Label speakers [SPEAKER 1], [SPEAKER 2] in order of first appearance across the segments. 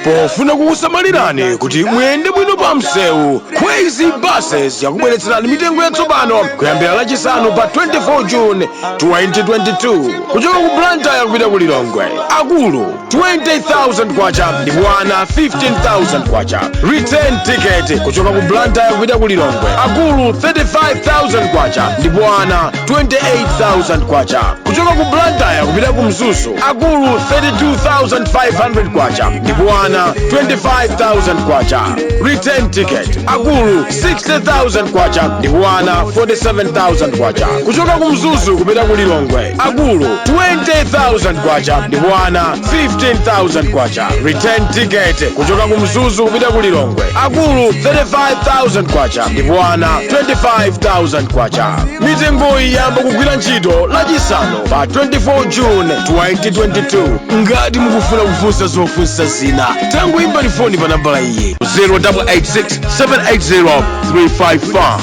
[SPEAKER 1] Pofuna kukusamalirani kuti muyende bwino pa msewu, Khwezi Buses yakubweretserani mitengo yatsopano kuyambira Lachisanu pa 24 June 2022. Kuchoka ku Blantyre kupita ku Lilongwe, akulu 20,000 kwacha ndipo ana 15,000 kwacha. Return ticket kuchoka ku Blantyre kupita ku Lilongwe, akulu 35,000 kwacha ndipo ana 28,000 kwacha. Kuchoka ku Blantyre kupita ku Mzuzu, akulu 32,500 kwacha ndipo ana 25,000 kwacha. Return ticket, akulu 60,000 kwacha ndipo ana 47,000 kwacha. Kuchoka ku Mzuzu kupita ku Lilongwe, akulu 20,000 kwacha ndipo ana 15,000 kwacha. Return ticket kuchoka ku Mzuzu kupita ku Lilongwe, akulu 35,000 kwacha ndipo ana 25,000 kwacha. Mitengoyi yamba kugwira ntchito Lachisanu pa 24 June 2022. Ngati mukufuna kufunsa zofunsa zina, tangoimbani foni pa nambala iyi, 0886 780 355.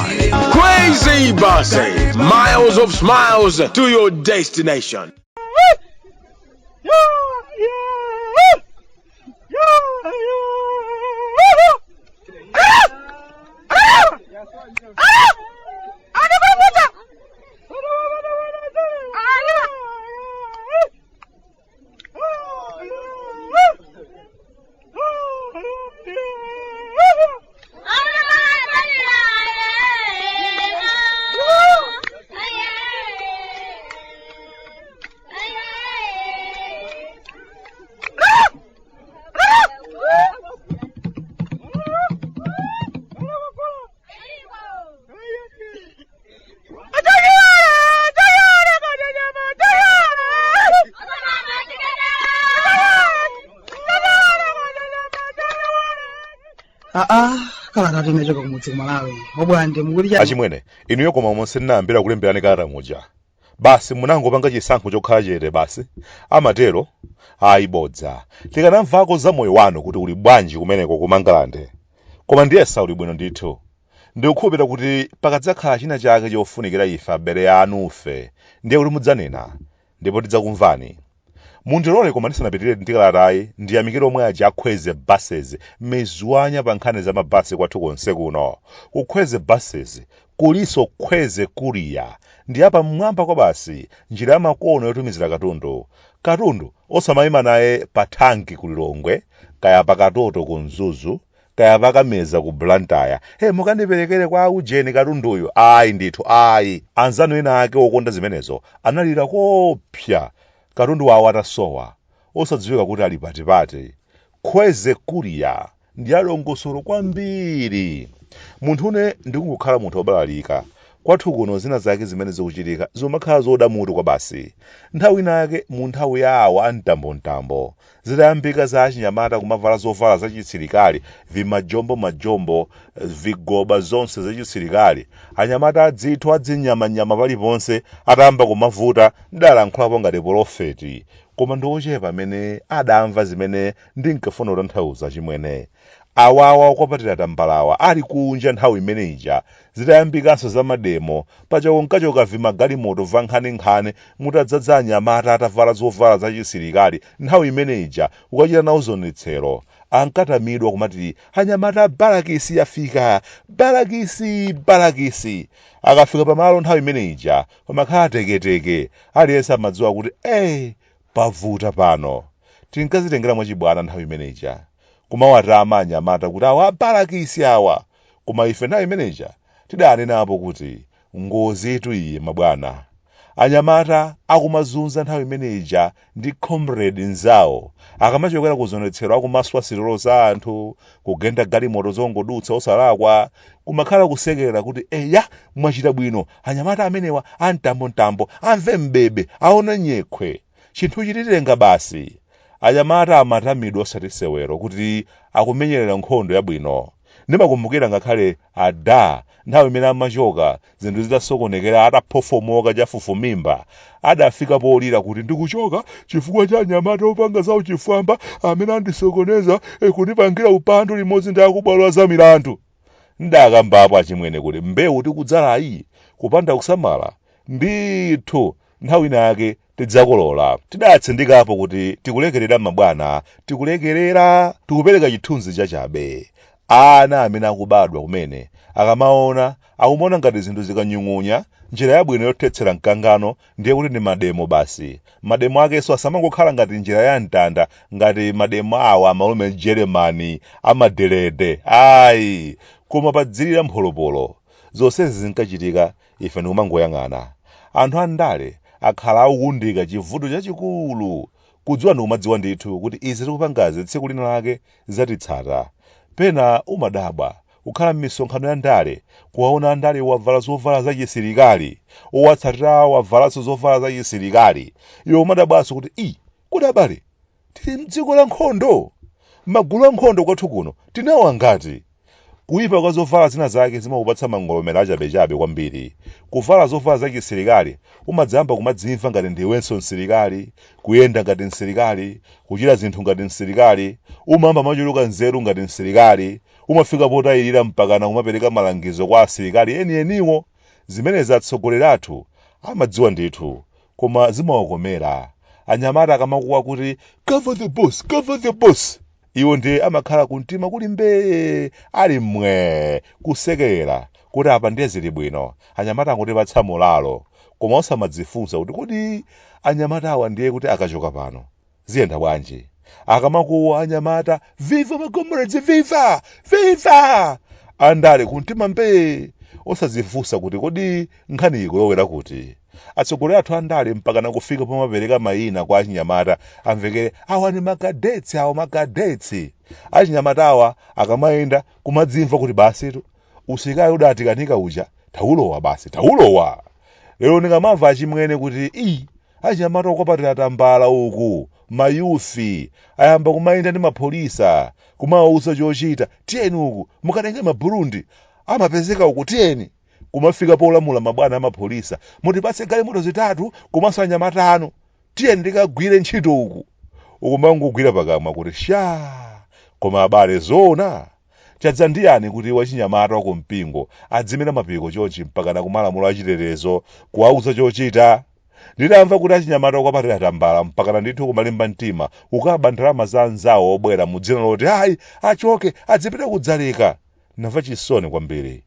[SPEAKER 1] Crazy Buses, miles of smiles to your destination.
[SPEAKER 2] Aa, kalata inachoka kumudzi ku Malawi. Obwande, mukuti chani?
[SPEAKER 3] Achimwene, inuyo, koma momwe ndinayambira kulemberani kalata muja, basi munangopanga chisankho chokhala chete basi. Amatero? Ayi, bodza. Tikanamvako za moyo wanu kuti uli bwanji kumeneko ku Mangalande. Koma ndiyesa uli bwino ndithu. Ndikukhulupirira kuti pakadzakhala china chake chofunikira ife abale anufe, ndiye kuti mudzanena ndipo tidzakumvani. Mundilole koma ndisanapitirire ndi kalatayi, ndiyamikire omwe aja a Khweze Buses, mizwanya pa nkhani za mabasi kwathu konse kuno. Ku Khweze Buses kulinso Khweze Courier, ndi yapamwamba kwabasi, njira yamakono yotumizira katundu. Katundu osamayima naye pa thanki ku Lilongwe, kaya pa Katoto ku Mzuzu, kaya pa Kameza ku Blantyre. Hey, mukandiperekere kwa ujeni katunduyu. Ayi ndithu, ayi. Anzanu ena ake okonda zimenezo analira koopsa katundu wawo atasowa, osadziwika kuti ali patipati. Khweze Courier ndi yadongosolo kwambiri. Munthune ndikungokhala munthu wobalalika. Kwathu kuno zina zake zimene zikuchitika zimakhala zoda mutu kwabasi. Nthawi ina yake mu nthawi ya awa a mtambomtambo, zitayambika za achinyamata kumavala zovala zachisilikali, vimajombomajombo, vigoba zonse zachisilikali, anyamata adzitho adzinyamanyama paliponse atayamba kumavuta, ndidalankhulapo ngati polofeti. Koma ndi ochepa amene adamva zimene ndinkafuna kutanthauza, achimwene. Awawa okwapatira tambalawa ali kunja nthawi imene ija, zitayambikanso za mademo, paja kunkachoka vimagalimoto vankhaninkhani mutadzadza anyamata atavala zovala zachisilikali nthawi imene ija kukachita nawo zionetsero. Ankatamidwa kumati anyamata a balakisi afika, balakisi, balakisi. Akafika pamalo nthawi imene ija pamakhala teketeke, aliyense amadziwa kuti ee, pavuta pano. Tinkazitengera mwachibwana nthawi imene ija, kumawatama anyamata kuti awa abalakisi awa. Koma ife nthawi imene ija tidanenapo kuti ngozitu iyi, mabwana. Anyamata akumazunza nthawi imene ija ndi comrade nzawo akamachokera ku zionetsero, akumaswa sitolo za anthu, kugenda galimoto zongodutsa osalakwa, kumakhala kusekerera kuti eya, mwachita bwino anyamata amenewa a mtambomtambo, amve mbebe, aone nyekhwe, chinthu chititenga basi. Anyamata amatamidwa osati sewero kuti akumenyerera nkhondo yabwino. Ndimakumbukira ngakhale ada nthawi imene amachoka zinthu zitasokonekera, ataphofomoka chafufumimba, adafika polira kuti ndikuchoka chifukwa cha anyamata opanga zawo chifwamba amene andisokoneza, kundipangira upandu limodzi ndi akubwalo la zamilandu. Ndakambapo, achimwene, kuti mbewu tikudzalayi, kupanda kusamala ndithu, nthawi ina yake. Tidzakolola. Tidatsindikapo kuti tikulekerera mabwana, tikulekerera, tikupereka chithunzi chachabe. Ana amene akubadwa kumene akamaona, akumaona ngati zinthu zikanyung'unya, njira yabwino yothetsera mkangano ndiye kuti ndi mademo basi. Mademo akenso asamangokhala ngati njira ya mtanda ngati mademo awa amalume Jeremani amadelede ayi, koma padzilira mpholopolo. Zonsezi zinkachitika ife ndikumangoyang'ana. Anthu andale akhala akukundika chivuto chachikulu. Kudziwa ndikumadziwa ndithu kuti izi tikupangazi tsiku lina lake zidzatitsata. Pena umadabwa kukhala m'misonkhano ya ndale, kuwaona andalewo avala zovala zachisilikali, owatsatira awo avalanso zovala zachisilikali. Iwe umadabwanso kuti, Ii, kodi abale, tili m'dziko la nkhondo? Magulu ankhondo kwathu kuno tinawo angati? Kuipa kwa zovala zina zake zimakupatsa mangolomera achabechabe kwambiri. Kuvala zovala zachisilikali umadzayamba kumadzimva ngati ndiwenso msilikali, kuyenda ngati msilikali, kuchita zinthu ngati msilikali, umayamba kumachuluka nzeru ngati msilikali, umafika potayirira mpakana kumapereka malangizo kwa asilikali enieniwo. Zimenezi atsogoleri athu amadziwa ndithu, koma zimawakomera. Anyamata akamakuwa kuti cover the boss, cover the boss, iwo ndiye amakhala kumtima kuli mbee, ali mwee, kusekerera kuti apa ndiye zili bwino, anyamata angotipatsa molalo. Koma osamadzifunsa kuti kodi anyamatawa ndiye kuti akachoka pano ziyenda bwanji? Akamakuwa anyamata viva ma comrades, viva, viva, andale kumtima mbee, osadzifunsa kuti kodi nkhani ikulowera kuti? Atsogoleri athu andale mpakana kufika pomapereka mayina kwa achinyamata amvekere awa ndi makadetsi, awa makadetsi. Achinyamatawa akamayenda kumadzimva kuti basitu usilikali udatikanika uja taulowa basi, taulowa. Lero ndikamamva achimwene kuti ii achinyamata okwapatira tambala uku mayufi ayamba kumayenda ndi mapholisa kumawauza chochita, tiyeni uku mukatenge maburundi amapezeka uku, tiyeni kumafika polamula mabwana amapholisa mutipatse galimoto zitatu komanso anyamata anu, tiyeni tikagwire ntchito uku. Ukumangogwira pakamwa kuti sha. Koma abale, zoona? Chadza ndiyani kuti wachinyamata wa kumpingo adzimera mapiko chonchi mpakana kumalamula achitetezo kuwauza chochita? Nditamva kuti achinyamata okwapatira tambala mpakana ndithu kumalimba mtima kukaba ndalama za anzawo obwera mu dzina loti ayi achoke adzipita ku Dzaleka, ndinamva chisoni kwambiri.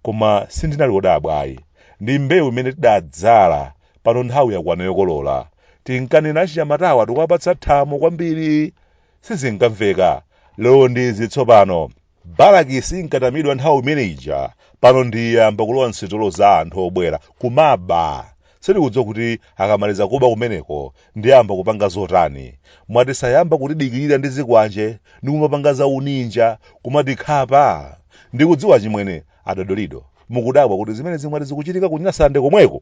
[SPEAKER 3] Koma sindinali wodabwa ayi. Ndi mbewu imene tidadzala, pano nthawi yakwana yokolola. Tinkanena achinyamatawa tikuwapatsa thamo kwambiri. Sizinkamveka. Lero ndi izi tsopano. Balakisi inkatamidwa nthawi imene ija, pano ndi yayamba kulowa m'sitolo za anthu obwera, kumaba. Sitikudziwa kuti akamaliza kuba kumeneko ndiye ayamba kupanga zotani. Mwati sayamba kutidikirira ndi zikwanje ndi kumapanga za uninja, kumatikhapa? Ndikudziwa achimwene a Dodolido mukudabwa kuti zimenezi mwati zikuchitika ku Nyasalande komweko?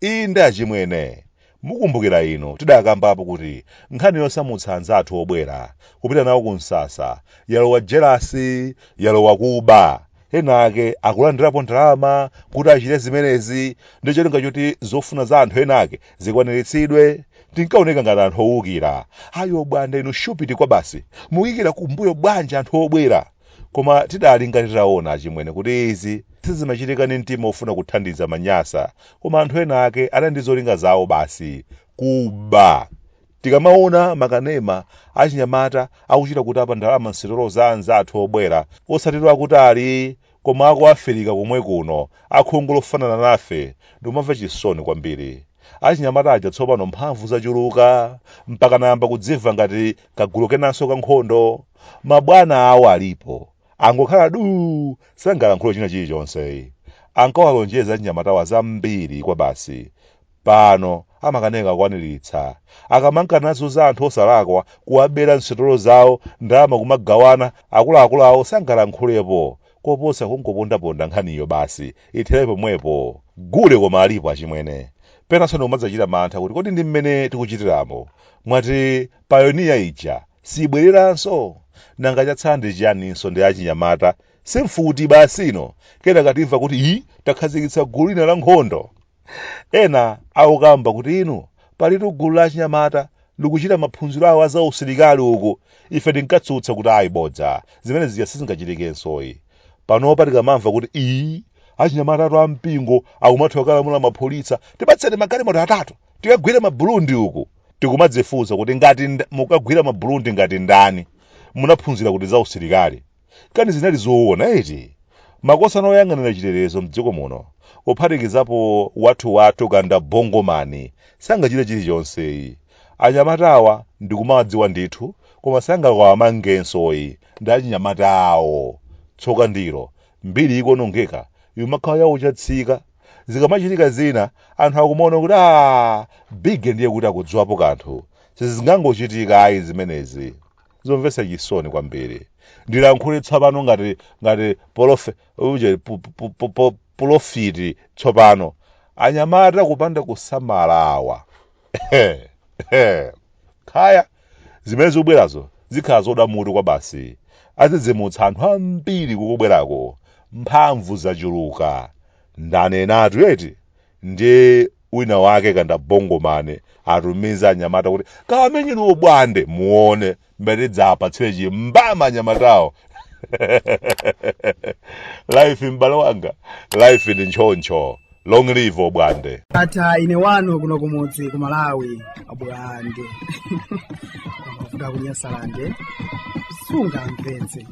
[SPEAKER 3] Inde achimwene. Mukumbukira inu tidakambapo kuti nkhani yosamutsa anzathu obwera kupita nawo ku msasa yalowa jelasi, yalowa kuba. Ena ake akulandirapo ndalama kuti achite zimenezi ndi cholinga choti zofuna za anthu ena ake zikwaniritsidwe. Tinkaoneka ngati anthu owukira. Ayi bwanda inu shupiti kwabasi, mukuyikira kumbuyo bwanji anthu obwera? Koma tidali ngati titaona achimwene kuti izi sizimachitika ndi mtima ofuna kuthandiza manyasa, koma anthu ena ake anali ndi zolinga zawo basi, kuba. Tikamaona makanema achinyamata akuchita kutapa ndalama m'sitolo za anzathu obwera, osatitu akutali, koma aku Afirika komwe kuno, akhungu lofanana nafe, ndikumamva chisoni kwambiri. Achinyamata aja tsopano mphamvu zachuluka, mpakana ayamba kudzimva ngati kagulu kenanso kankhondo. Mabwana awo alipo, angokhala duu, sangalankhule china chilichonse. Ankawalonjeza achinyamatawa zambiri kwabasi. Pano amakanika kukwaniritsa. Akamanka nazunza anthu osalakwa, kuwabera m'sitolo zawo, ndalama kumagawana, akuluakulu awo sangalankhulepo koposa kungopondaponda nkhaniyo basi ithere pomwepo. Gule koma alipo achimwene. Penanso ndikumadzachita mantha kuti kodi ndi mmene tikuchitiramo mwati payoniya ija sibwereranso? Nanga chatsala ndi chiyaninso ndi achinyamata? Si mfuti basi ino? Kenaka timva kuti ii takhazikitsa gulu lina la nkhondo. Ena akukamba kuti inu palitu gulu la achinyamata likuchita maphunziro awo a za usilikali uku. Ife tinkatsutsa kuti ayi bodza, zimene zija sizingachitikensoyi. Panopa tikamamva kuti ii achinyamatatu a mpingo akumatha kukalamula mapholisa, tipatseni magalimoto atatu, Tikagwira maburundi uku. Tikumadzifunsa kuti ngati mukagwira maburundi ngati ndani? Munaphunzira kuti za usilikali? Kani zinali zoona eti? Makosana oyang'anira chitetezo mdziko muno, kuphatikizapo wathuwathu Kanda Bongomani, sangachite chilichonseyi. Anyamatawa ndikumawadziwa ndithu, koma sangakawamangensoyi, ndi achinyamata awo. Tsoka ndilo, mbiri ikuonongeka imakhala ya uchatsika. Zikamachitika zina, anthu akumaona kuti aah, big ndiye kuti akudziwapo kanthu. Sizingangochitika ayi zimenezi. Zomvetsa chisoni kwambiri. Ndilankhule tsopano ngati ngati polofe uje pulofiti tsopano. Anyamata kupanda kusamala awa. Kaya zimene zikubwerazo zikhala zoda mutu kwa basi. Adzidzimutsa anthu ambiri kukubwerako. Mphamvu zachuluka. Ndanenatu eti? Ndiye wina wake Kanda Bongomane atumiza anyamata kuti kawamenyeni obwande muone mmene tidzapatsire chimbama anyamatawo. Life m'bale wanga, life ndi ntchoncho. Long live obwande.
[SPEAKER 2] Ata ine wanu kuno kumudzi ku Malawi, abwande amavuta kunyasalande sungamvetse.